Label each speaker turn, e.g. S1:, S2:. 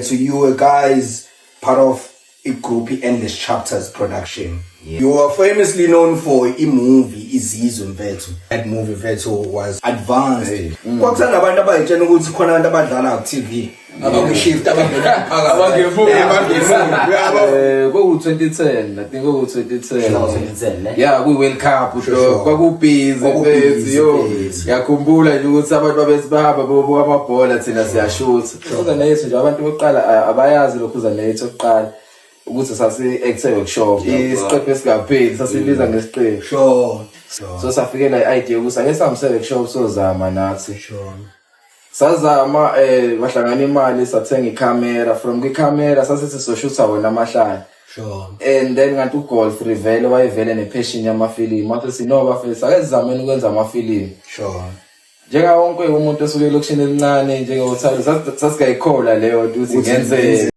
S1: Mfethu, you were guys part of igroup i-Endless Chapters production. You are famously known for i-movie Izizwe, mfethu. That movie, mfethu, was advanced. Kwakusanabantu abayitshena ukuthi khona abantu abadlala ku-TV.
S2: Abakwishift abangena phakathi.
S1: Abangemuva. Uyabo?
S3: Kwaku 2010, I think kwaku 2010.
S4: 2010, ne?
S3: Yeah, kwi World Cup. Kwakubhizi,
S1: Kwakubhizi,
S3: mfethu, yo.
S1: mfethu.
S3: Ngiyakhumbula nje ukuthi abantu babethi bahamba bobuka amabhola, thina siyashutha. Uza nje abantu bokuqala abayazi lokhu uza nethu okuqala ukuthi sasi-acte workshop, isiqephu esingapheli sasibiza ngesiqephu. So safikela i-idea ukuthi ake sihambise workshop, sozama nathi. Sazama, bahlangana imali, sathenga ikhamera. From kwikhamera sasithi soshutha wona amahlaya. And then kanti uGolf vele wayevele nepassion yamafilimu, wathi sino bafethu, ake sizameni ukwenza amafilimu. Njenga wonke umuntu osuke elokishini elincane njengothando, sasingayikholwa leyo nto ukuthi
S1: Ukuthi
S3: ngenzeka.